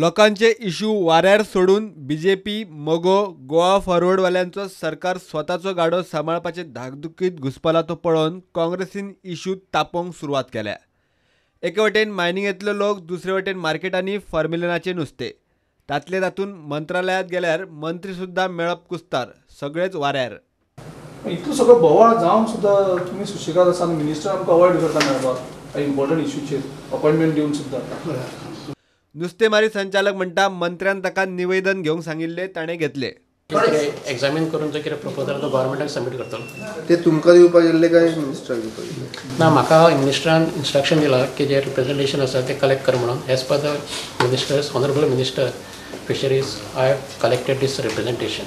लोकांचे इश्यू वाऱ्यार सोडून बीजेपी, मगो, गोवा फॉरवर्डवाल्यांचो सरकार स्वताचो गाडो सांबाळपाचे धाकधुकीत घुसपला तो पळोवन काँग्रेसीन इश्यू तापोवंक सुरवात केल्या. एके वटेन मायनिंगेंतले लोक, दुसरे वटेन मार्केटांनी फॉर्मेलिनाचें नुस्तें. तातले तातूंत मंत्रालयांत गेल्यार मंत्री सुद्दां मेळप कुस्तार, सगळेच वाऱ्यार. इतलो सगळो बोवाळ जावन सुद्दां तुमी सुशेगाद आसा आनी मिनिस्टर आमकां अवॉयड करता मेळपाक इम्पॉर्टंट इश्यूचेर अपॉयंटमेंट दिवन सुद्दां. नुस्तेमारी संचालक म्हणटा मंत्र्यान ताका निवेदन घेवंक सांगिल्लें, ताणें घेतलें. एग्जामीन करून जो कितें प्रपोजल तो गव्हर्मेंटाक सबमीट करतलो. ते तुमकां दिवपाक गेल्ले काय मिनिस्टराक दिवपाक गेल्ले? ना, म्हाका मिनिस्टरान इन्स्ट्रक्शन दिलां की जे रिप्रेझेंटेशन आसा तें कलेक्ट कर म्हणून. As per the ministers, honourable minister fisheries, I have collected this representation.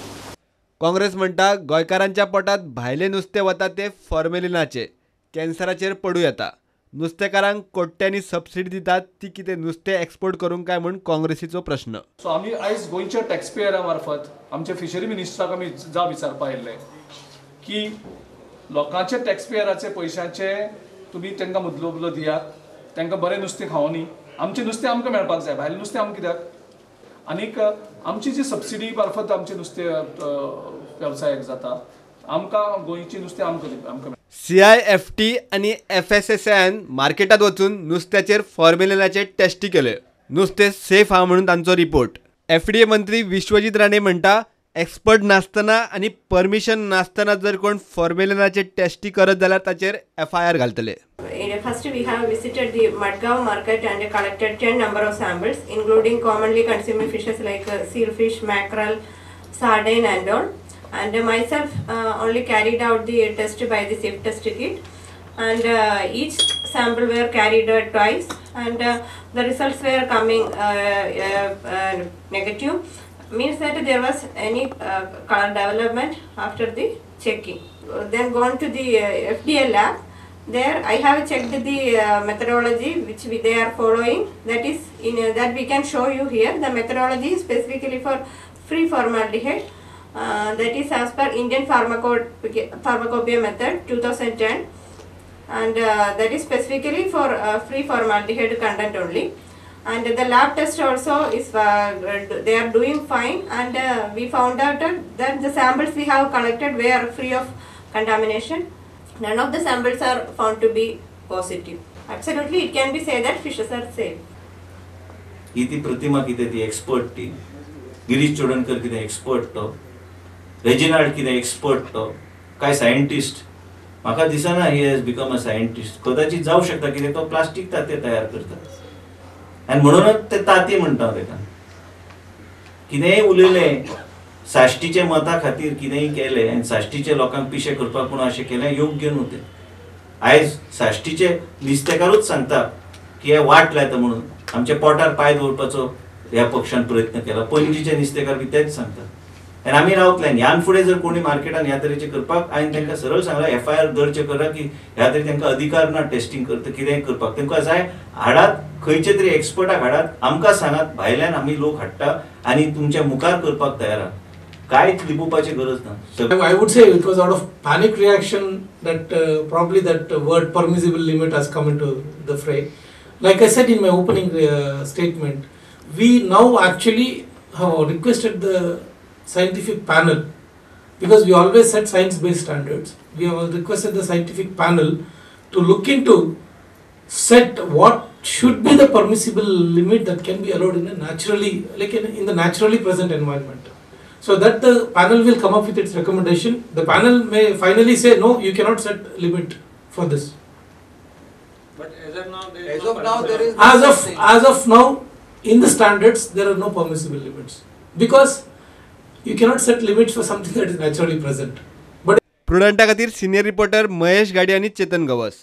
Congress म्हणटा गोंयकारांच्या पोटांत भायलें नुस्तें वता तें फॉर्मेलिनाचें, कॅन्सराचेर पडूं येता. नुस्तेकारांक कोट्यांनी सबसिडी दितात ती कितें नुस्तें एक्सपोर्ट करूंक काय म्हूण काँग्रेसीचो प्रश्न. सो आमी आयज गोंयच्या टॅक्सपेयरा मार्फत आमच्या फिशरी मिनिस्टराक आमी जाब विचारपा आयिल्ले की लोकांचे टॅक्सपेयराचे पयशांचे तुमी तांकां मुदलो दियात, तांकां बरें नुस्तें खावनी. आमचें नुस्तें आमकां मेळपाक जाय, भायलें नुस्तें आमकां कित्याक? आनीक आमची जी सबसिडी मार्फत आमचें नुस्तें वेवसायाक जाता, आमकां गोंयचें नुस्तें आमकां. CIFT आनी FSSAIन मार्केटांत वचून नुस्त्याचेर फॉर्मेलिनाचे टेस्टी केले. नुस्तें सेफ आहा म्हणून तांचो रिपोर्ट. FDA मंत्री विश्वजीत राणे म्हणटा एक्सपर्ट नासतना आनी परमिशन नासतना जर कोण फॉर्मेलिनाचे टेस्टी करत जाल्यार ताचेर FIR घालतले. First we have visited the Madgaon market and collected 10 number of samples including commonly consumed fishes like seal fish, mackerel, sardine and all. And myself only carried out the test by the safe test kit, and each sample were carried out twice, and the results were coming negative, means that there was any color development after the checking. Then gone to the FDA lab. There I have checked the methodology which they are following, that is in that we can show you here. The methodology is specifically for free formaldehyde. That is as per Indian Pharmacopoeia method 2010, and that is specifically for free formaldehyde content only. And the lab test also is they are doing fine, and we found out that the samples we have collected were free of contamination. None of the samples are found to be positive. Absolutely, it can be said that fishes are safe. ही ती प्रतिमा कितें ती expert ती, गिरीश चोडणकर कितें expert तो, Reginald कितें expert तो, काय सायंटिस्ट? म्हाका दिसना he has become a scientist. कदाचित जावं शकता कितें तो प्लास्टीक तांतें तयार करता आनी म्हणूनच ते तांती म्हणटा ताका. कितेंय उलयलें साश्टीच्या मता खातीर, कितेंय केलें आनी साश्टीच्या लोकांक पिशें करपाक पूण अशें केलें योग्य न्हू तें. आयज साश्टीचे नुस्तेकारूच सांगता की हे वाट लायता म्हणून आमच्या पोटार पांय दवरपाचो ह्या पक्षान प्रयत्न केला. पणजीचे नुस्तेकार बी तेच सांगता. आनी आमी रावतले ह्यान फुडें जर कोणी मार्केटान ह्या तरेचें करपाक, हांवें तांकां सरळ सांगलां FIR दर्ज करा की ह्या तरेन तांकां अधिकार ना टेस्टींग करता कितेंय करपाक. तांकां जाय हाडात खंयचे तरी एक्सपर्टाक हाडात, आमकां सांगात, भायल्यान आमी लोक हाडटा आनी तुमच्या मुखार करपाक तयार आहा. कांयच लिपोवपाची गरज ना. I would say it was out of panic reaction that probably that word permissible limit has come into the fray. Like I said in my opening statement, we now actually have requested the scientific panel, because we always set science-based standards. We have requested the scientific panel to look into set what should be the permissible limit that can be allowed in a naturally, like in the naturally present environment. So that the panel will come up with its recommendation. The panel may finally say no, you cannot set limit for this. But as of now, there is as of now in the standards there are no permissible limits, because you cannot set limits for something that is naturally present. But प्रुडंटा खातीर senior reporter Mahesh गाडी आनी चेतन गवस.